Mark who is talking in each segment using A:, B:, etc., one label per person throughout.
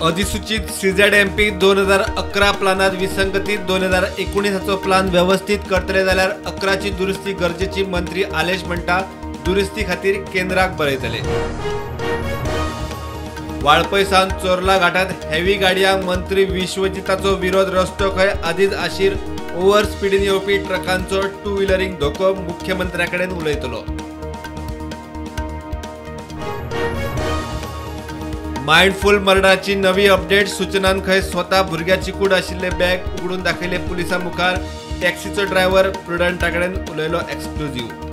A: अधिसूचित सीझेडएमपी 2011 प्लानात विसंगती 2019 प्लान व्यवस्थित करतले जाल्यार 11ची दुरुस्ती गरजेची मंत्री आलेश म्हणटा दुरुस्ती खातीर केंद्राक बरयतले। वाळपय सावन चोर्ला घाटात हेवी गाडयांक मंत्री विश्वजिताचो विरोध रस्तो खंय आदीच आशीर ओव्हर स्पिडीन येवपी ट्रकांचो टू व्हिलरींक धोको मुख्यमंत्र्या कडेन उलयतलो। मायंडफुल मर्डराची नवी अपडेट सूचनान खंय स्वता भुरग्याची कूड आशिल्ले बॅग उगडून दाखयले पुलिसां मुखार टॅक्सीचो ड्रायव्हर प्रुडंटा कडेन उलयलो एक्सक्लुझिव्ह।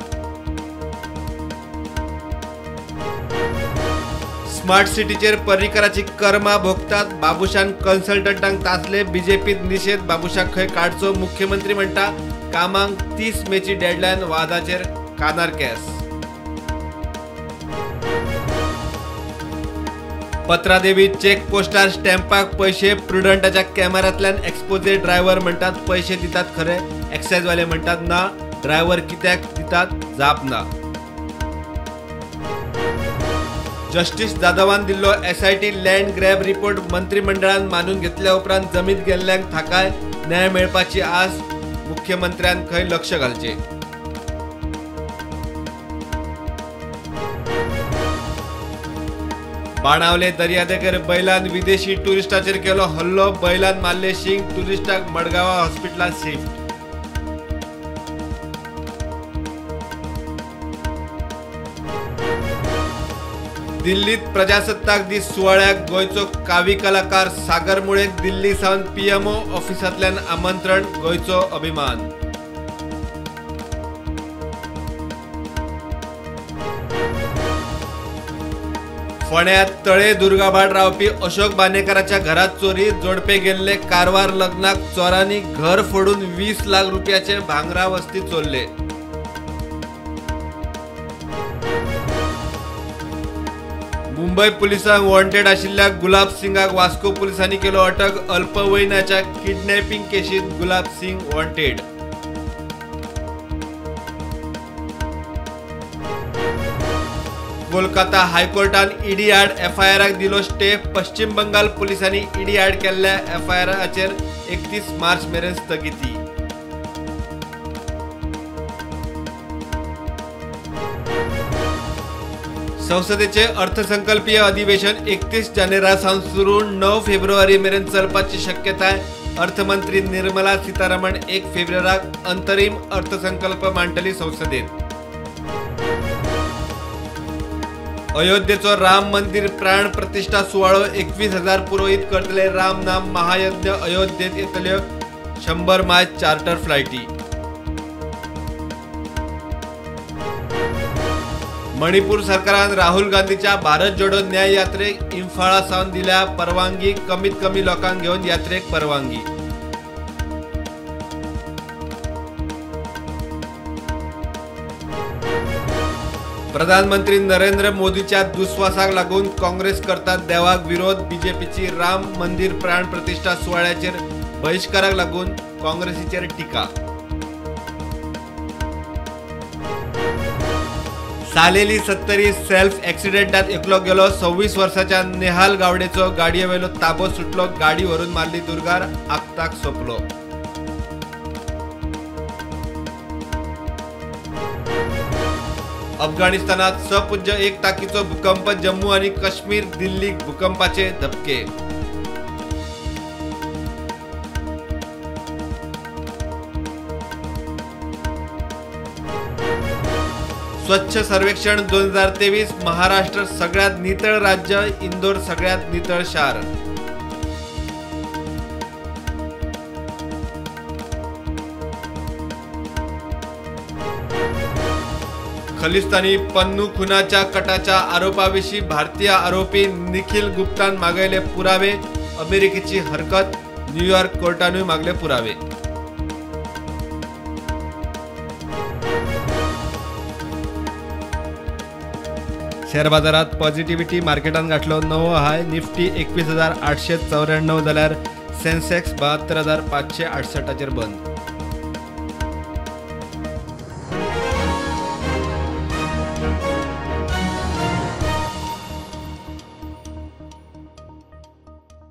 A: स्मार्ट सिटीचेर पर्रीकराची कर्मा भोगतात बाबुशान कन्सल्टंटांक तासले बीजेपीत निशेध बाबुशाक खंय काडचो मुख्यमंत्री म्हणटा कामांक 30 मेची डेडलायन वादाचेर कानार केस। पत्रादेवी चेक पोस्टार स्टॅम्पाक पैशे प्रुडंटाच्या कॅमेरांतल्यान एक्सपोजे ड्रायव्हर म्हणटात पैशे दितात खरे एक्सायजवाले म्हणटात ना ड्रायव्हर कित्याक दितात जाप ना। जस्टिस जाधवान दिल्लो एसआयटी लँड ग्रॅब रिपोर्ट मंत्रिमंडळान मानून घेतल्या उपरांत जमीत गेल्ल्यांक थाकाय न्याय मेळपाची आस मुख्यमंत्र्यान खंय लक्ष घालचें। बाणावले दर्यादेगेर बैलान विदेशी टुरिस्टाचेर केलो हल्लो बैलान मारले शिंग टुरिस्टाक मडगांवा हॉस्पिटलांत शिफ्ट। दिल्लीत प्रजासत्ताक दीस सुवाळ्याक गोंयचो कावी कलाकार सागर मुळेक दिल्ली सावन पीएमओ ऑफिसांतल्यान आमंत्रण गोंयचो अभिमान। फोंड्यांत तळे दुर्गाभाट रावपी अशोक बानेकाराच्या घरात चोरी जोडपे गेल्ले कारवार लग्नाक चोरांनी घर फोडून 20 लाख रुपयाचे भांगरा वस्ती चोरले। मुंबय पुलिसांक वॉन्टेड आशिल्ल्या गुलाब सिंगाक वास्को पुलिसांनी केलो अटक अल्पवयीनाच्या किडनॅपिंग केशीत गुलाब सिंग वॉन्टेड। कोलकाता हायकोर्टान ईडी आड एफआयआराक दिलो स्टे पश्चिम बंगाल पुलिसांनी ईडी आड केल्ल्या एफआयआराचेर 31 मार्च मेरेन स्थगिती। संसदेचे अर्थसंकल्पीय अधिवेशन 31 जानेवारी सावन सुरू 9 फेब्रुवारी मेरेन चलपाची शक्यताय अर्थमंत्री निर्मला सीतारामन 1 फेब्रुवारीक अंतरिम अर्थसंकल्प मांडटली संसदेत। अयोध्येचो राम मंदिर प्राण प्रतिष्ठा सुवाळो 21,000 पुरोहित करतले राम नाम महायज्ञ अयोध्येत येतल्यो 100 मायज चार्टर फ्लायटी। मणिपूर सरकारान राहुल गांधीच्या भारत जोडो न्याय यात्रेक इम्फाळा सावन दिल्या परवानगी कमीत कमी लोकांक घेवन यात्रेक परवानगी। प्रधानमंत्री नरेंद्र मोदीच्या दुस्वासाक लागून काँग्रेस करतात देवाक विरोध बीजेपीची राम मंदिर प्राण प्रतिष्ठा सुवाळ्याचेर बहिश्काराक लागून काँग्रेसीचेर टीका। सालेली सत्तरी सेल्फ एक्सिडेंटात एकलो गेलो 26 वर्साच्या नेहाल गावडेचो गाडयेवेलो ताबो सुटलो गाडी व्हरून मारली दुर्गार आक्ताक सोंपलो। अफगाणिस्तानात 6.1 ताकीचो भूकंप जम्मू आणि काश्मीर दिल्लीक भूकंपाचे धपके। स्वच्छ सर्वेक्षण 2023 महाराष्ट्र सगळ्यात नितळ राज्य इंदोर सगळ्यात नितळ शार। खलिस्तानी पन्नू खुनाच्या कटाच्या आरोपाविषयी भारतीय आरोपी निखिल गुप्तान मागयले पुरावे अमेरिकेची हरकत न्यूयॉर्क कोर्टानूय मागले पुरावे। शेअर बाजारात पॉझिटिव्हिटी मार्केटान गाठलो नवो हाय निफ्टी 21,894 जाल्यार सेन्सेक्स 72,568 बंद।